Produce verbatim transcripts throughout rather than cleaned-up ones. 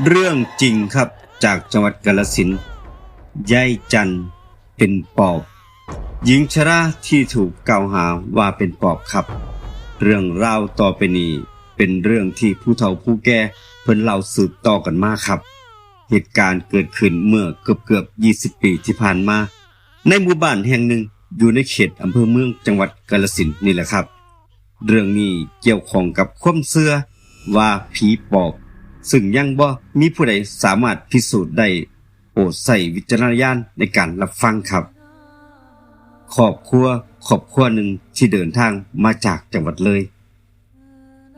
เรื่องจริงครับ จากจังหวัดกาฬสินธุ์ ยายจันทร์เป็นปอบ หญิงชราที่ถูกกล่าวหาว่าเป็นปอบครับ เรื่องราวต่อไปนี้เป็นเรื่องที่ผู้เฒ่าผู้แก่เพิ่นเล่าสืบต่อกันมาครับ เหตุการณ์เกิดขึ้นเมื่อเกือบเกือบยี่สิบปีที่ผ่านมา ในหมู่บ้านแห่งหนึ่งอยู่ในเขตอำเภอเมืองจังหวัดกาฬสินธุ์นี่แหละครับ เรื่องนี้เกี่ยวข้องกับความเชื่อว่าผีปอบ ซึ่งยังบ่มีผู้ใดสามารถพิสูจน์ได้ โปรดใช้วิจารณญาณในการรับฟังครับ ครอบครัวครอบครัวหนึ่งที่เดินทางมาจากจังหวัดเลย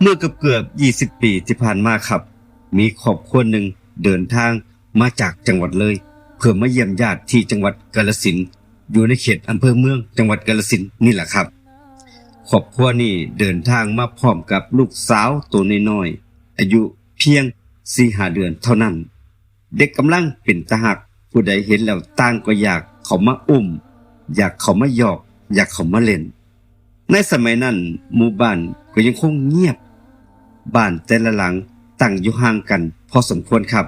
เมื่อเกือบเกือบยี่สิบปีที่ผ่านมาครับ มีครอบครัวหนึ่งเดินทางมาจากจังหวัดเลย เพื่อมาเยี่ยมญาติที่จังหวัดกาฬสินธุ์ อยู่ในเขตอำเภอเมืองจังหวัดกาฬสินธุ์นี่แหละครับ ครอบครัวนี้เดินทางมาพร้อมกับลูกสาวตัวน้อยๆ อายุเพียงสี่ห้าเดือนเท่านั้น เด็กกำลังเป็นตาฮัก ผู้ใดเห็นแล้วต่างก็อยากเข้ามาอุ้ม อยากเข้ามาหยอก อยากเข้ามาเล่น ในสมัยนั้นหมู่บ้านก็ยังคงเงียบ บ้านแต่ละหลังตั้งอยู่ห่างกันพอสมควรครับ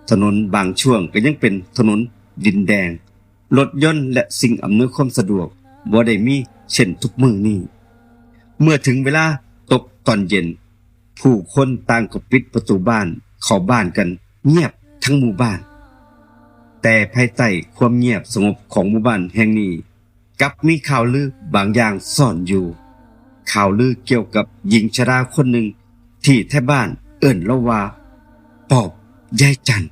ถนนบางช่วงก็ยังเป็นถนนดินแดง รถยนต์และสิ่งอำนวยความสะดวกบ่ได้มีเช่นทุกมื้อนี้ เมื่อถึงเวลาตกตอนเย็น ผู้คนต่างก็ปิดประตูบ้านเข้าบ้านกันเงียบทั้งหมู่บ้าน แต่ภายใต้ความเงียบสงบของหมู่บ้านแห่งนี้ กลับมีข่าวลือบางอย่างซ่อนอยู่ ข่าวลือเกี่ยวกับหญิงชราคนหนึ่งที่ไทบ้านเอิ้นลาวว่าปอบยายจันทร์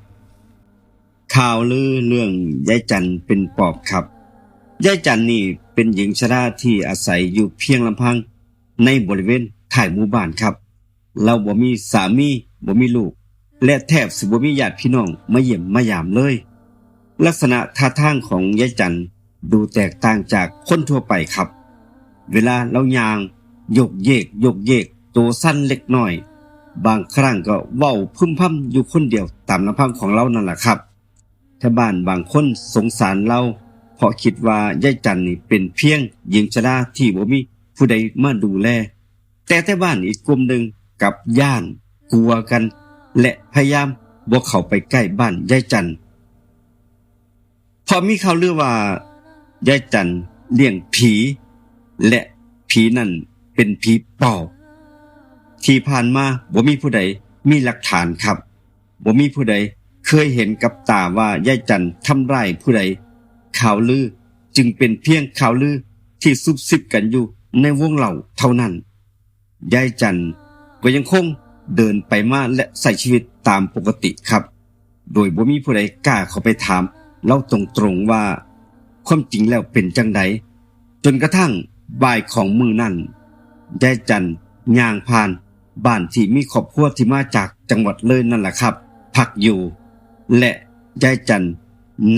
ข่าวลือเรื่องยายจันทร์เป็นปอบครับ ยายจันทร์นี่เป็นหญิงชราที่อาศัยอยู่เพียงลำพังในบริเวณท้ายหมู่บ้านครับ ลาวบ่มีสามี บ่มีลูก และแทบสิบ่มีญาติพี่น้องมาเยี่ยมมายามเลย ลักษณะท่าทางของยายจันทร์ดูแตกต่างจากคนทั่วไปครับ เวลาลาวย่างโยกเยกโยกเยก ตัวสั่นเล็กน้อย บางครั้งก็เว้าพึมพำอยู่คนเดียวตามลำพังของลาวนั่นล่ะครับ ไทบ้านบางคนสงสารลาว เพราะคิดว่ายายจันทร์นี่เป็นเพียงหญิงชราที่บ่มีผู้ใดมาดูแล แต่ไทบ้านอีกกลุ่มหนึ่งกลับย้านกลัวกัน และพยายามบ่เข้าไปใกล้บ้านยายจันทร์ เพราะมีข่าวลือว่ายายจันทร์เลี้ยงผี และผีนั่นเป็นผีปอบ ที่ผ่านมาบ่มีผู้ใดมีหลักฐานครับ บ่มีผู้ใดเคยเห็นกับตาว่ายายจันทร์ทำร้ายผู้ใด ข่าวลือจึงเป็นเพียงข่าวลือที่ซุบซิบกันอยู่ในวงเล่าเท่านั้น ยายจันทร์ก็ยังคงเดินไปมาและใช้ชีวิตตามปกติครับ โดยบ่มีผู้ใดกล้าเข้าไปถามลาวตรงๆว่าความจริงแล้วเป็นจั่งใด จนกระทั่งบ่ายของมื้อนั้น ยายจันทร์ย่างผ่านบ้านที่มีครอบครัวที่มาจากจังหวัดเลยนั่นล่ะครับ พักอยู่ และยายจันทร์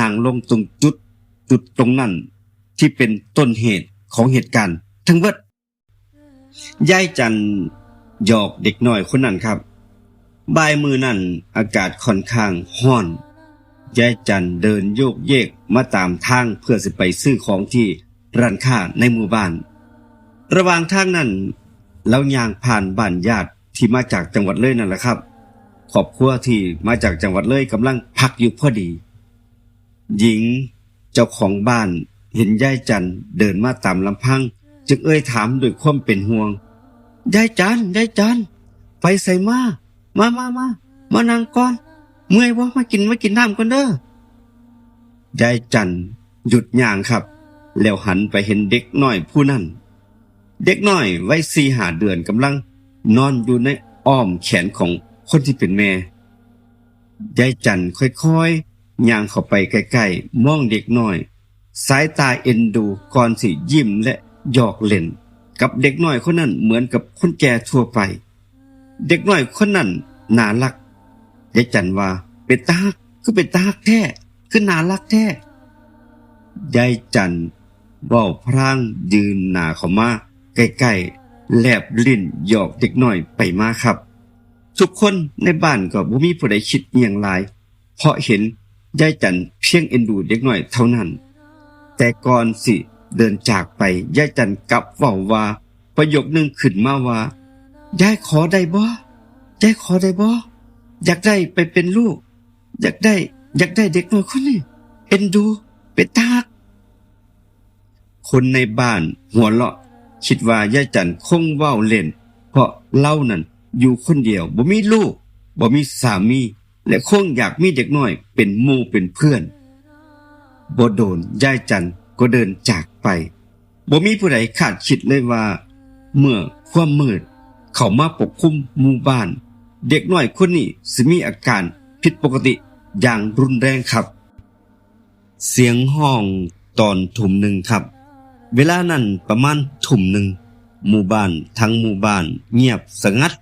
นั่งลงตรงจุด จุดตรงนั้นที่เป็นต้นเหตุของเหตุการณ์ทั้งเบิด ยายจันทร์หยอกเด็กน้อยคนนั้นครับ บ่ายมื้อนั้นอากาศค่อนข้างร้อน ยายจันทร์เดินโยกเยกมาตามทางเพื่อสิไปซื้อของที่ร้านค้าในหมู่บ้าน ระหว่างทางนั้นลาวย่างผ่านบ้านญาติที่มาจากจังหวัดเลยนั่นล่ะครับ ครอบครัวที่มาจากจังหวัดเลยกำลังพักอยู่พอดี หญิงเจ้าของบ้านเห็นยายจันทร์เดินมาตามลำพัง จึงเอ่ยถามด้วยความเป็นห่วง ยายจันทร์ ยายจันทร์ ไปไสมา มามามา มานั่งก่อน เมื่อยบ่ มากิน มากินน้ำก่อนเด้อ ยายจันทร์หยุดย่างครับ แล้วหันไปเห็นเด็กน้อยผู้นั้น เด็กน้อยวัยสี่ห้าเดือนกำลังนอนอยู่ในอ้อมแขนของคนที่เป็นแม่ ยายจันทร์ค่อยๆย่างเข้าไปใกล้ๆ มองเด็กน้อย สายตาเอ็นดูก่อนสิยิ้มและหยอกเล่นกับเด็กน้อยคนนั้นเหมือนกับคนแก่ทั่วไป เด็กน้อยคนนั้นน่ารัก ยายจันทร์ว่า เป็นตาฮัก คือเป็นตาฮักแท้ คือน่ารักแท้ ยายจันทร์เว้าพลางยื่นหน้าเข้ามาใกล้ๆ แลบลิ้นหยอกเด็กน้อยไปมาครับ ทุกคนในบ้านก็บ่มีผู้ใดคิดอิหยังหลาย เพราะเห็นยายจันทร์เพียงเอ็นดูเด็กน้อยเท่านั้น แต่ก่อนสิเดินจากไป ยายจันทร์กลับเว้าว่า ประโยคนึงขึ้นมาว่า ยายขอได้บ่ ยายขอได้บ่ อยากได้ไปเป็นลูก อยากได้ อยากได้เด็กน้อยคนนี้ เอ็นดู เป็นตาฮัก คนในบ้านหัวเราะ คิดว่ายายจันคงเว้าเล่น เพราะเลานั่นอยู่คนเดียว บ่มีลูก บ่มีสามี และคงอยากมีเด็กน้อยเป็นหมู่เป็นเพื่อน บ่โดนยายจันก็เดินจากไป บ่มีผู้ใดคาดคิดเลยว่า เมื่อความมืดเข้ามาปกคลุมหมู่บ้าน เด็กน้อยคนนี้สิมีอาการผิดปกติอย่างรุนแรงครับ เสียงฮ้องตอนทุ่มหนึ่งครับ เวลานั้นประมาณทุ่มหนึ่ง หมู่บ้านทั้งหมู่บ้านเงียบสงัด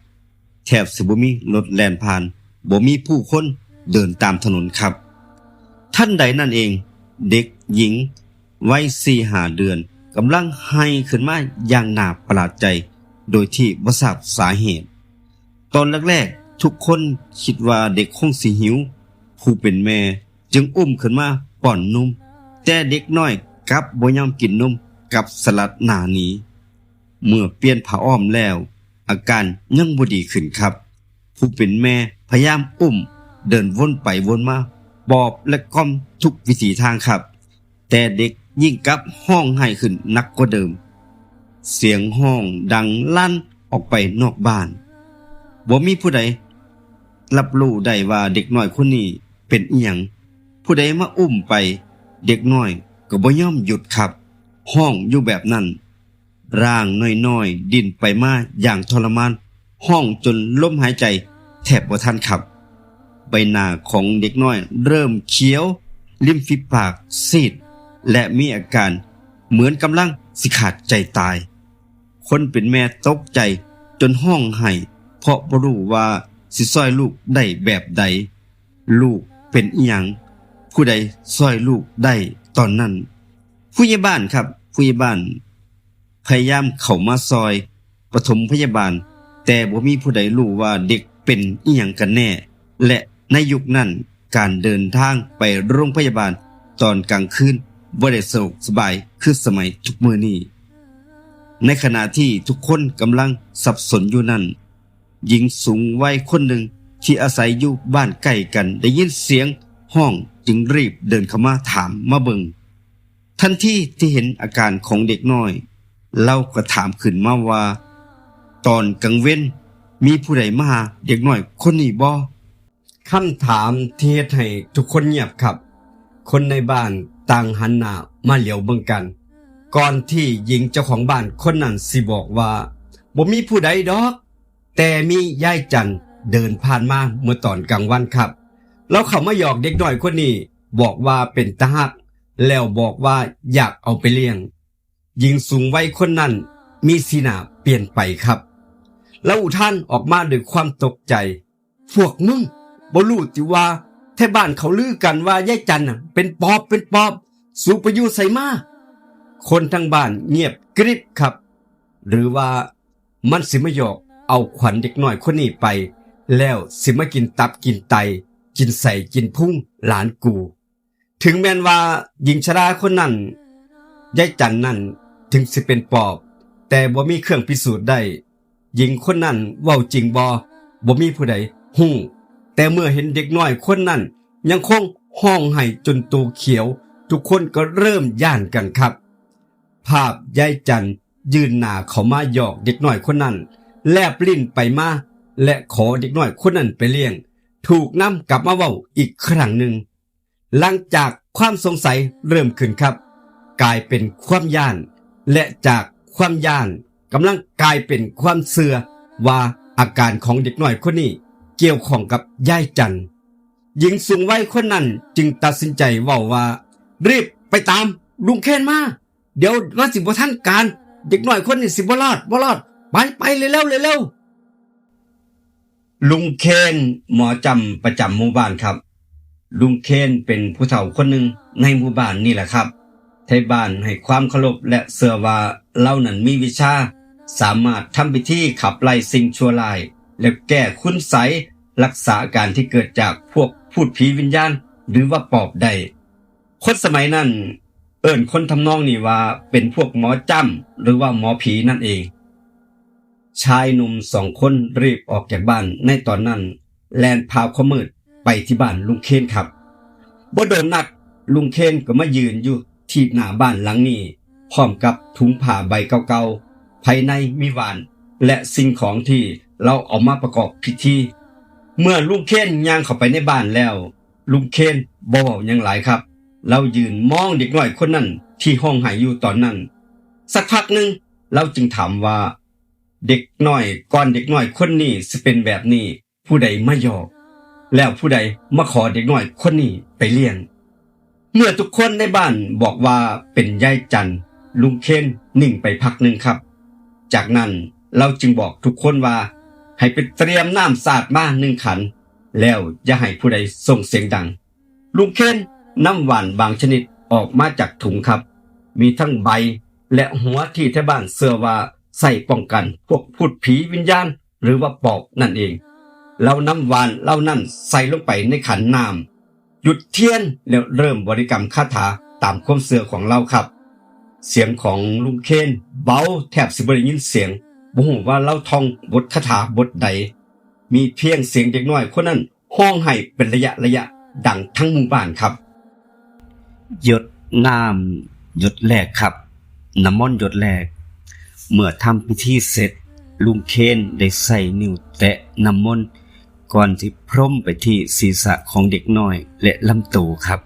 แทบสิบ่มีรถแล่นผ่าน บ่มีผู้คนเดินตามถนนครับ ทันใดนั้นเอง เด็กหญิงวัยสี่ห้าเดือนกำลังไห้ขึ้นมาอย่างน่าประหลาดใจ โดยที่บ่ทราบสาเหตุ ตอนแรกๆ ทุกคนคิดว่าเด็กคงสิหิว ผู้เป็นแม่จึงอุ้มขึ้นมาป้อนนม แต่เด็กน้อยกลับบ่ยอมกินนมกับสลัดหน้าหนี เมื่อเปลี่ยนผ้าอ้อมแล้ว อาการยังบ่ดีขึ้นครับ ผู้เป็นแม่พยายามอุ้ม เดินวนไปวนมา ปลอบและกล่อมทุกวิถีทางครับ แต่เด็กยิ่งกลับฮ้องไห้ขึ้นหนักกว่าเดิม เสียงฮ้องดังลั่นออกไปนอกบ้าน บ่มีผู้ใดรับรู้ได้ว่าเด็กน้อยคนนี้เป็นอิหยัง ผู้ใดมาอุ้มไป เด็กน้อยก็บ่ยอมหยุดครับ ฮ้องอยู่แบบนั้น ร่างน้อยๆ ดิ้นไปมาอย่างทรมาน ฮ้องจนลมหายใจแทบบ่ทันครับ ใบหน้าของเด็กน้อยเริ่มเขียว ริมฝีปากซีด และมีอาการเหมือนกำลังสิขาดใจตาย คนเป็นแม่ตกใจจนฮ้องไห้ เพราะบ่รู้ว่าสิซ่อยลูกได้แบบใด ลูกเป็นอิหยัง ผู้ใดซ่อยลูกได้ตอนนั้น ผู้ใหญ่บ้านครับ ผู้ใหญ่บ้านพยายามเข้ามาซ่อยปฐมพยาบาล แต่บ่มีผู้ใดรู้ว่าเด็กเป็นอิหยังกันแน่ และในยุคนั้นการเดินทางไปโรงพยาบาลตอนกลางคืนบ่ได้สะดวกสบายคือสมัยทุกมื้อนี้ ในขณะที่ทุกคนกำลังสับสนอยู่นั้น หญิงสูงวัยคนหนึ่งที่อาศัยอยู่บ้านใกล้กันได้ยินเสียงฮ้องจึงรีบเดินเข้ามาถามมาเบิ่ง ทันทีที่เห็นอาการของเด็กน้อย เลาก็ถามขึ้นมาว่า ตอนกลางเว็นมีผู้ใดมาหาเด็กน้อยคนนี้บ่ คำถามที่เฮ็ดให้ทุกคนเงียบครับ คนในบ้านต่างหันหน้ามาเหลียวเบิ่งกัน ก่อนที่หญิงเจ้าของบ้านคนนั้นสิบอกว่า บ่มีผู้ใดดอก แต่มียายจันเดินผ่านมาเมื่อตอนกลางวันครับ เลาเข้ามาหยอกเด็กน้อยคนนี้ บอกว่าเป็นตาฮัก แล้วบอกว่าอยากเอาไปเลี้ยง หญิงสูงวัยคนนั้นมีสีหน้าเปลี่ยนไปครับ เลาอุทานออกมาด้วยความตกใจ พวกมึงบ่รู้ติว่าไทบ้านเขาลือกันว่ายายจันน่ะเป็นปอบเป็นปอบ สูไปอยู่ไสมา คนทั้งบ้านเงียบกริบครับ หรือว่ามันสิมาหยอกเอาขวัญเด็กน้อยคนนี้ไป แล้วสิมากินตับกินไต กินไส้กินพุงหลานกู ถึงแม้นว่าหญิงชราคนนั้น ยายจันนั้นถึงสิเป็นปอบ แต่บ่มีเครื่องพิสูจน์ได้ หญิงคนนั้นเว้าจริงบ่ บ่มีผู้ใดฮู้ แต่เมื่อเห็นเด็กน้อยคนนั้นยังคงฮ้องไห้จนตัวเขียว ทุกคนก็เริ่มย้านกันครับ ภาพยายจันยื่นหน้าเข้ามาหยอกเด็กน้อยคนนั้น แลบลิ้นไปมา และขอเด็กน้อยคนนั้นไปเลี้ยง ถูกนำกลับมาเว้าอีกครั้งหนึ่ง หลังจากความสงสัยเริ่มขึ้นครับ กลายเป็นความย้าน และจากความย้านกำลังกลายเป็นความเชื่อว่าอาการของเด็กน้อยคนนี้เกี่ยวข้องกับยายจัน หญิงสูงวัยคนนั้นจึงตัดสินใจเว้าว่า รีบไปตามลุงเคนมา เดี๋ยวมันสิบ่ทันการ เด็กน้อยคนนี้สิบ่รอด บ่รอด ไป ไปเร็วๆ เร็วๆ ลุงเคน หมอจำประจำหมู่บ้านครับ ลุงเคนเป็นผู้เฒ่าคนหนึ่งในหมู่บ้านนี่แหละครับ ไทบ้านให้ความเคารพและเชื่อว่าเลานั้นมีวิชา สามารถทำพิธีขับไล่สิ่งชั่วร้าย และแก้คุณไสย รักษาอาการที่เกิดจากพวกพูดผีวิญญาณ หรือว่าปอบได้ คนสมัยนั้นเอิ้นคนทำนองนี้ว่าเป็นพวกหมอจำ หรือว่าหมอผีนั่นเอง ชายหนุ่มสองคนรีบออกจากบ้านในตอนนั้น แล่นผ่าความมืดไปที่บ้านลุงเคนครับ บ่โดนนัก ลุงเคนก็มายืนอยู่ที่หน้าบ้านหลังนี้ พร้อมกับถุงผ้าใบเก่าๆ ภายในมีหว่าน และสิ่งของที่เราเอามาประกอบพิธี เมื่อลุงเคนย่างเข้าไปในบ้านแล้ว ลุงเคนบ่เว้าหยังหลายครับ เรายืนมองเด็กน้อยคนนั้นที่ฮ้องไห้อยู่ตอนนั้น สักพักหนึ่ง เราจึงถามว่า เด็กน้อย ก่อนเด็กน้อยคนนี้สิเป็นแบบนี้ ผู้ใดมาหยอก แล้วผู้ใดมาขอเด็กน้อยคนนี้ไปเลี้ยง เมื่อทุกคนในบ้านบอกว่าเป็นยายจันทร์ ลุงเคนนิ่งไปพักหนึ่งครับ จากนั้นเราจึงบอกทุกคนว่าให้ไปเตรียมน้ำสาดมาหนึ่งขัน แล้วอย่าให้ผู้ใดส่งเสียงดัง ลุงเคนนำหว่านบางชนิดออกมาจากถุงครับ มีทั้งใบและหัวที่ไทบ้านเชื่อว่าใช้ป้องกันพวกพูดผีวิญญาณ หรือว่าปอบนั่นเอง เรานำหว่านเหล่านั้นใส่ลงไปในขันน้ำ จุดเทียนแล้วเริ่มบริกรรมคาถาตามความเชื่อของเราครับ เสียงของลุงเคนเบาแทบสิบ่ได้ยินเสียง บ่ฮู้ว่าเราท่องบทคาถาบทใด มีเพียงเสียงเด็กน้อยคนนั้นฮ้องไห้เป็นระยะระยะดังทั้งหมู่บ้านครับ หยดน้ำหยดแรกครับ น้ำมนต์หยดแรก เมื่อทำพิธีเสร็จ ลุงเคนได้ใช้นิ้วแตะน้ำมนต์ ก่อนที่พรมไปที่ศีรษะของเด็กน้อยและลำตัวครับ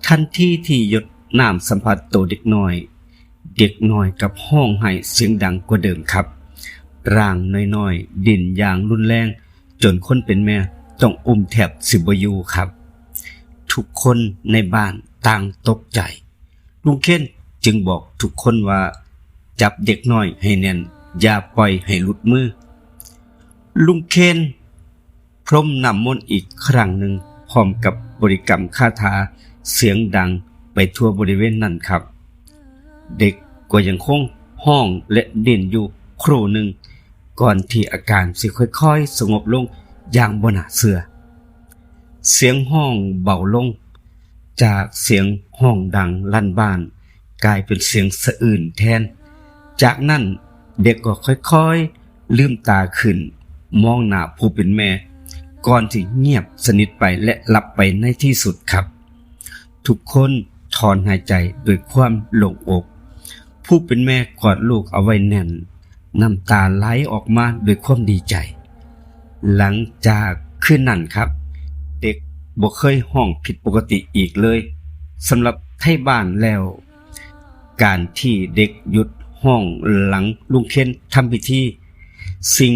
ทันทีที่หยดน้ำสัมผัสตัวเด็กน้อย เด็กน้อยกับฮ้องไห้เสียงดังกว่าเดิมครับ ร่างน้อยๆ ดิ้นอย่างรุนแรง จนคนเป็นแม่ต้องอุ้มแทบสิบ่อยู่ครับ ทุกคนในบ้านต่างตกใจ ลุงเคนจึงบอกทุกคนว่า จับเด็กน้อยให้แน่น อย่าปล่อยให้หลุดมือ ลุงเคนพรมน้ำมนต์อีกครั้งหนึ่ง พร้อมกับบริกรรมคาถาเสียงดังไปทั่วบริเวณนั้นครับ เด็กก็ยังคงฮ้องและดิ้นอยู่ครู่หนึ่ง ก่อนที่อาการสิค่อยๆสงบลงอย่างบ่น่าเชื่อ เสียงฮ้องเบาลง จากเสียงฮ้องดังลั่นบ้าน กลายเป็นเสียงสะอื้นแทน จากนั้นเด็กก็ค่อยๆลืมตาขึ้น มองหน้าผู้เป็นแม่ ก่อนที่เงียบสนิทไปและหลับไปในที่สุดครับ ทุกคนถอนหายใจด้วยความโล่งอก ผู้เป็นแม่กอดลูกเอาไว้แน่น น้ำตาไหลออกมาด้วยความดีใจ หลังจากคืนนั้นครับ เด็กบ่เคยฮ้องผิดปกติอีกเลย สำหรับไทบ้านแล้ว การที่เด็กหยุดฮ้องหลังลุงเคนทำพิธี สิ่ง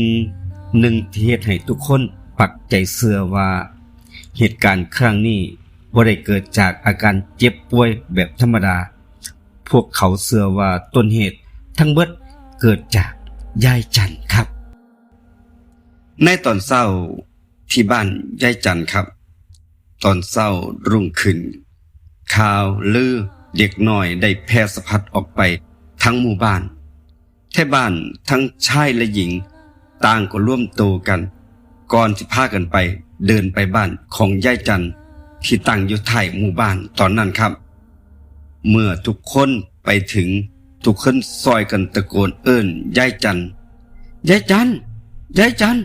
หนึ่งที่เฮ็ดให้ทุกคนปักใจเชื่อว่า เหตุการณ์ครั้งนี้บ่ได้เกิดจากอาการเจ็บป่วยแบบธรรมดา พวกเขาเชื่อว่าต้นเหตุทั้งเบิดเกิดจากยายจันทร์ครับ ในตอนเช้าที่บ้านยายจันทร์ครับ ตอนเช้ารุ่งขึ้น ข่าวลือเด็กน้อยได้แพร่สะพัดออกไปทั้งหมู่บ้าน ไทบ้านทั้งชายและหญิงต่างก็รวมตัวกัน ก่อนสิพากันไปเดินไปบ้านของยายจันทร์ที่ตั้งอยู่ท้ายหมู่บ้านตอนนั้นครับ เมื่อทุกคนไปถึง ทุกคนซอยกันตะโกนเอิ้นยายจันทร์ ยายจันทร์ ยายจันทร์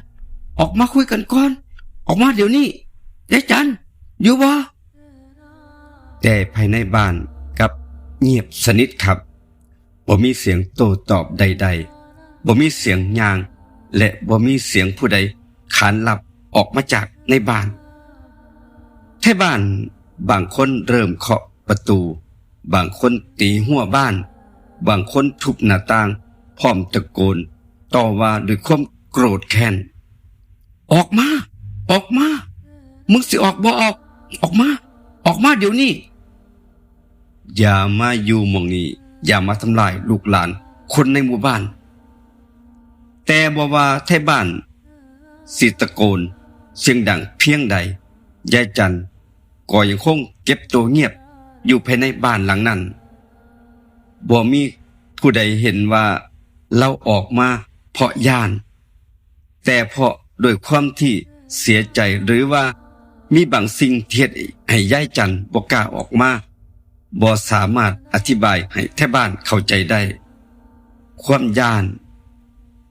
ออกมาคุยกันก่อน ออกมาเดี๋ยวนี้ ยายจันทร์ อยู่บ่ แต่ภายในบ้านกลับเงียบสนิทครับ บ่มีเสียงโต้ตอบใดๆ บ่มีเสียงย่าง และบ่มีเสียงผู้ใดขานรับออกมาจากในบ้าน ไทบ้านบางคนเริ่มเคาะประตู บางคนตีหัวบ้าน บางคนทุบหน้าต่าง พร้อมตะโกนต่อว่าด้วยความโกรธแค้น ออกมา ออกมา มึงสิออกบ่ออก ออกมา ออกมาเดี๋ยวนี้ อย่ามาอยู่หม่องนี้ อย่ามาทำลายลูกหลานคนในหมู่บ้าน แต่บ่ว่าไทบ้านสิตะโกนเสียงดังเพียงใด ยายจันทร์ก็ยังคงเก็บตัวเงียบอยู่ภายในบ้านหลังนั้น บ่มีผู้ใดเห็นว่าเราออกมาเพราะย้าน แต่เพราะด้วยความที่เสียใจหรือว่ามีบางสิ่งที่เฮ็ดให้ยายจันทร์บ่กล้าออกมา บ่สามารถอธิบายให้ไทบ้านเข้าใจได้ ความย้าน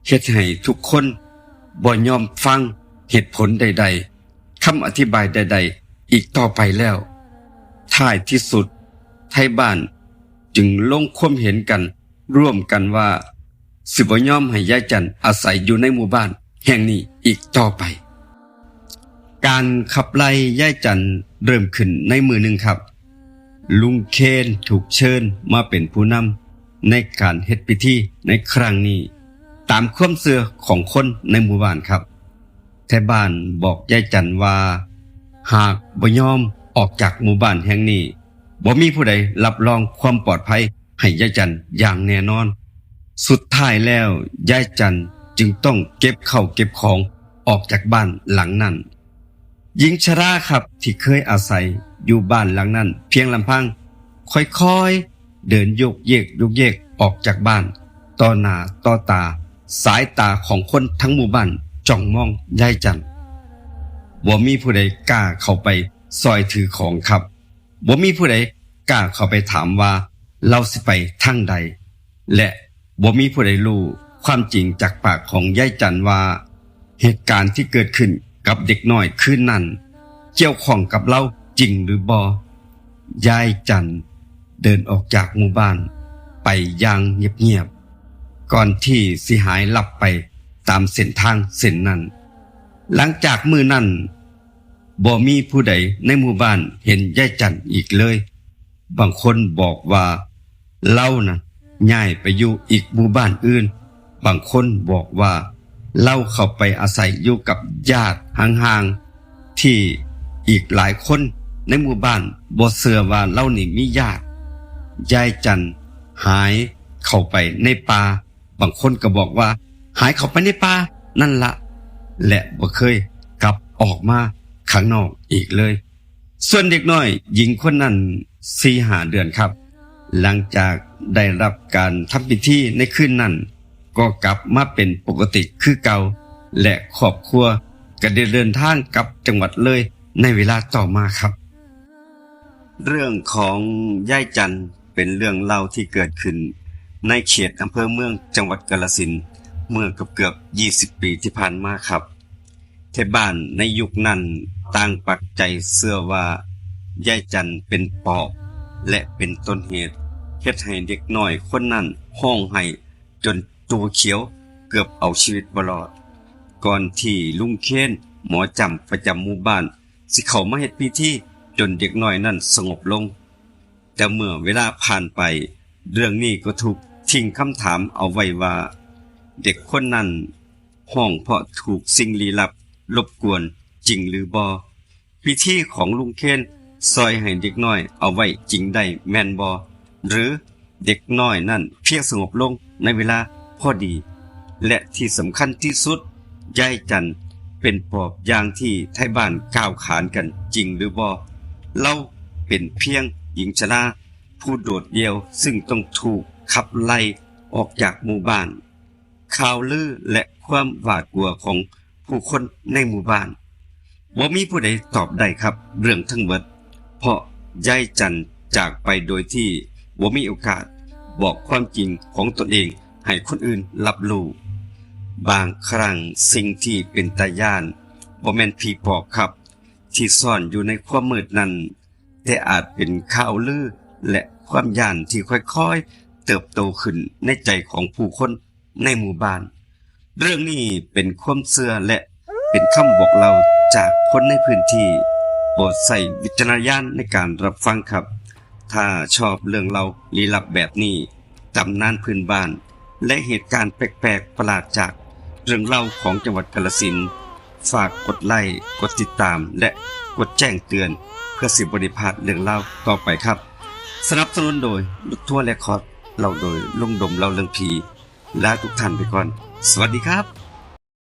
เฮ็ดให้ทุกคนบ่ยอมฟังเหตุผลใด คำอธิบายใดๆอีกต่อไปแล้ว ท้ายที่สุด ไทบ้านจึงลงความเห็นกันร่วมกันว่า สิบ่ยอมให้ยายจันอาศัยอยู่ในหมู่บ้านแห่งนี้อีกต่อไป การขับไล่ยายจันเริ่มขึ้นในมื้อหนึ่งครับ ลุงเคนถูกเชิญมาเป็นผู้นำในการเฮ็ดพิธีในครั้งนี้ ตามความเชื่อของคนในหมู่บ้านครับ ไทบ้านบอกยายจันว่า หากบ่ยอมออกจากหมู่บ้านแห่งนี้ บ่มีผู้ใดรับรองความปลอดภัยให้ยายจันอย่างแน่นอน สุดท้ายแล้วยายจันจึงต้องเก็บข้าวเก็บของออกจากบ้านหลังนั้น หญิงชราครับที่เคยอาศัยอยู่บ้านหลังนั้นเพียงลำพัง ค่อยๆเดินโยกเยกโยกเยกออกจากบ้าน ต่อหน้าต่อตา สายตาของคนทั้งหมู่บ้านจ้องมองยายจัน บ่มีผู้ใดกล้าเข้าไปซอยถือของครับ บ่มีผู้ใดกล้าเข้าไปถามว่าลาวสิไปทางใด และบ่มีผู้ใดรู้ความจริงจากปากของยายจันว่า เหตุการณ์ที่เกิดขึ้นกับเด็กน้อยคืนนั้น เกี่ยวข้องกับลาวจริงหรือบ่ ยายจันเดินออกจากหมู่บ้านไปอย่างเงียบๆ ก่อนที่สิหายลับไปตามเส้นทางเส้นนั้น หลังจากมื้อนั้น บ่มีผู้ใดในหมู่บ้านเห็นยายจันอีกเลย บางคนบอกว่าลาวน่ะย้ายไปอยู่อีกหมู่บ้านอื่น บางคนบอกว่าลาวเข้าไปอาศัยอยู่กับญาติห่างๆ ที่อีกหลายคนในหมู่บ้านบ่เชื่อว่าลาวนี่มีญาติ ยายจันหายเข้าไปในป่า บางคนก็บอกว่าหายเข้าไปในป่านั่นละ และบ่เคยกลับออกมาข้างนอกอีกเลย ส่วนเด็กน้อยหญิงคนนั้นสี่ห้าเดือนครับ หลังจากได้รับการทำพิธีในคืนนั้น ก็กลับมาเป็นปกติคือเก่า และครอบครัวก็ได้เดินทางกลับจังหวัดเลยในเวลาต่อมาครับ เรื่องของยายจันเป็นเรื่องเล่าที่เกิดขึ้นในเขตอำเภอเมืองจังหวัดกาฬสินธุ์ เมื่อเกือบเกือบยี่สิบปีที่ผ่านมาครับ ไทบ้านในยุคนั้นต่างปักใจเชื่อว่ายายจันเป็นปอบ และเป็นต้นเหตุเฮ็ดให้เด็กน้อยคนนั้นฮ้องไห้จนตัวเขียวเกือบเอาชีวิตบ่รอด ก่อนที่ลุงเคนหมอจำประจำหมู่บ้านสิเข้ามาเฮ็ดพิธีจนเด็กน้อยนั้นสงบลง แต่เมื่อเวลาผ่านไป เรื่องนี้ก็ถูกทิ้งคำถามเอาไว้ว่า เด็กคนนั้นฮ้องเพราะถูกสิ่งลี้ลับรบกวนจริงหรือบ่ พิธีของลุงเคนซอยให้เด็กน้อยเอาไว้จริงได้แม่นบ่ หรือเด็กน้อยนั้นเพียงสงบลงในเวลาพอดี และที่สำคัญที่สุด ยายจันเป็นปอบอย่างที่ไทบ้านกล่าวขานกันจริงหรือบ่ ลาวเป็นเพียงหญิงชราผู้โดดเดี่ยวซึ่งต้องถูกขับไล่ออกจากหมู่บ้าน ข่าวลือและความหวาดกลัวของผู้คนในหมู่บ้าน บ่มีผู้ใดตอบได้ครับเรื่องทั้งหมด เพราะยายจันจากไปโดยที่บ่มีโอกาสบอกความจริงของตนเองให้คนอื่นรับรู้ บางครั้งสิ่งที่เป็นตาย้านบ่แม่นผีปอบครับ ที่ซ่อนอยู่ในความมืดนั้น แต่อาจเป็นข่าวลือและความย้านที่ค่อยๆเติบโตขึ้นในใจของผู้คนในหมู่บ้าน เรื่องนี้เป็นความเชื่อและเป็นคำบอกเล่าจากคนในพื้นที่ โปรดใช้วิจารณญาณในการรับฟังครับ ถ้าชอบเรื่องเล่าลี้ลับแบบนี้ ตำนานพื้นบ้าน และเหตุการณ์แปลกๆประหลาดจากเรื่องเล่าของจังหวัดกาฬสินธุ์ ฝากกดไลค์ กดติดตาม และกดแจ้งเตือน เพื่อสิบ่ได้พลาดเรื่องเล่าต่อไปครับ สนับสนุนโดยรถทัวร์เรคคอร์ด เล่าโดยลุงดมเล่าเรื่องผี ลาทุกท่านไปก่อน สวัสดีครับ